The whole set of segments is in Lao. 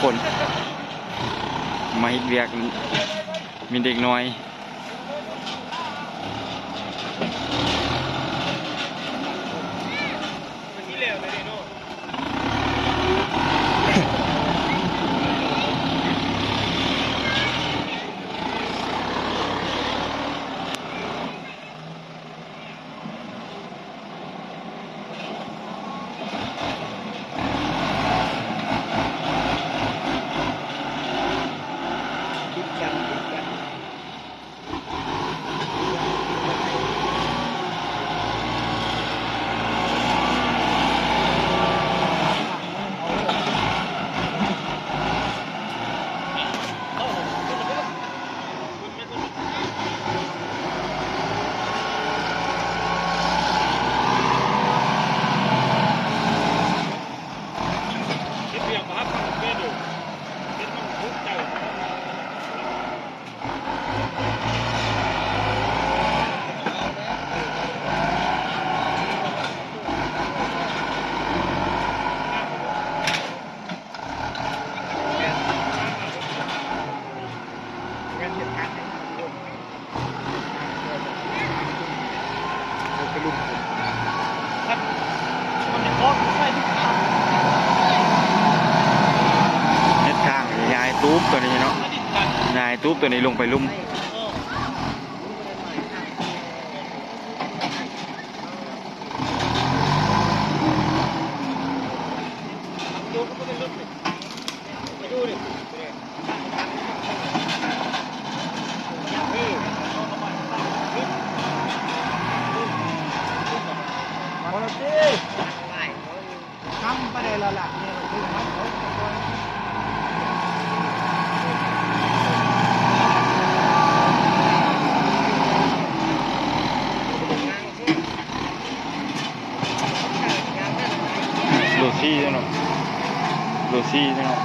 ຄົນມາເຮັດວຽກ ມີເດັກນ້ອຍ. ເຮັດທາງຍ້າຍຕູບຕົວນີ້ເນາະ, ຍ້າຍຕູບຕົວນີ້ລົງໄປລຸ່ມ. ໂລຊີເນາະ ໂລຊີເນາະ.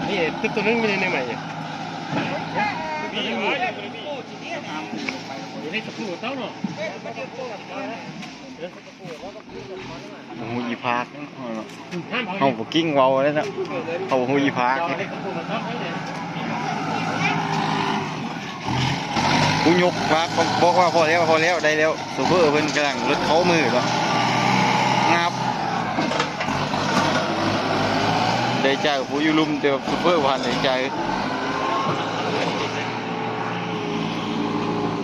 ນີ້ຕຶກຕົວໜຶ່ງມີໃນໃໝ່ນີ້ ນີ້ຕະປູເຕົ້າເນາະ. ບໍ່ຮູ້ອີພາກ ເຮົາບໍ່ກິ້ງເວົ້າແລ້ວເນາະ ເຮົາບໍ່ຮູ້ອີພາກ. ຜູ້ຍົກພາກບອກວ່າພໍແລ້ວ ພໍແລ້ວ ໄດ້ແລ້ວ. ໂຊເຟີເພິ່ນກຳລັງລົດເຂົ້າມືເນາະ ງັບ ໄດ້ໃຈຜູ້ຢູ່ລຸ່ມ ແຕ່ວ່າໂຊເຟີບໍ່ທັນໄດ້ໃຈ.